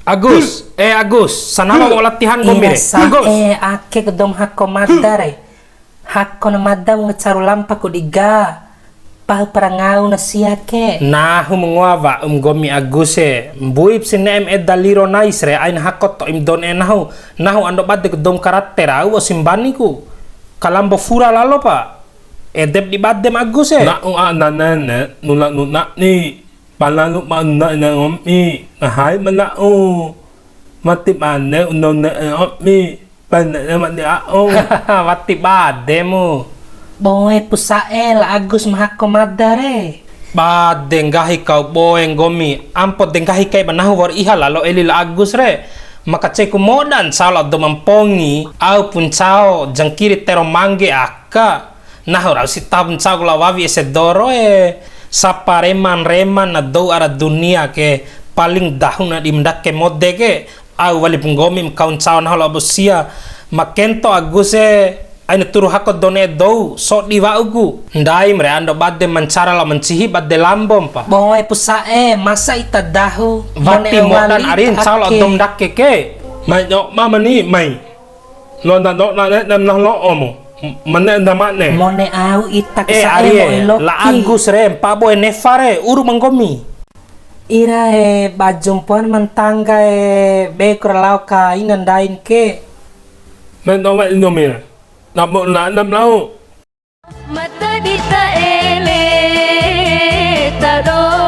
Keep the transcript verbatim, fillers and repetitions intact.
Agus, eh Agus, sanama wa'u latihan nggomi re. Agus. Eh, ake ku dou ma hako mada re. Hako na mada wunga caru lampa ku di ga. Pahu para ngau na sia ke. Nahu ma ngoa wa'um nggomi Agus e. Mbuip si ne'em eda liro nais re, aina hako to'im dou ne'e nahu. Nahu ando bade ku dou ma karate rau wa'u si mbani ku. Kalambo fura lalo pa. Edep di badem Agus e. Na'u a nana ne, nuna nuna ni. Pala lu ma na na nggomi. Ngahai ma na'u. Mati bane uno ne nggomi. Bane ne mati a'o. Wati bademu. Boe pu sa'e la Agus ma hako mada re. Bade nggahi kau boe nggomi, ampo de nggahi kai ba nahu wa'ur iha lalo eli la Agus re. Maka cei ku moda ncao lao dou ma mpongi, au pu ncao jangkiri tero mangge aka. Nahu rau si taho ncao ku lao wawi ese doro e. Sapareman-reman na dou ara dunia ke, paling dahu na di ma ndake mode ke. Au walip nggomi ma kau ncao nahu labo sia. Ma kento Agus e, aina turu hako dou ne'e dou, sodi wa'uku. Ndaim re ando bade ma ncara lao ma ncihi bade lambom pa. Boe pu sa'e, masa ita dahu. Wati modan ari ncao lao dou ma ndake ke. Mai nyok ma mani, mai. Loa ndando na ne, nem nah lo'o mu. Mane nda mane. Mone au ita ke sa'e ari e, boe loki. La Agus re, mpa boe nefa re, uru ma nggomi. Ira e, bajum poan ma ntangga e, be ku ra lao kaina ndain ke. Men dowe Indomie. Nabo na nam lau. Mata di ta ele, ta do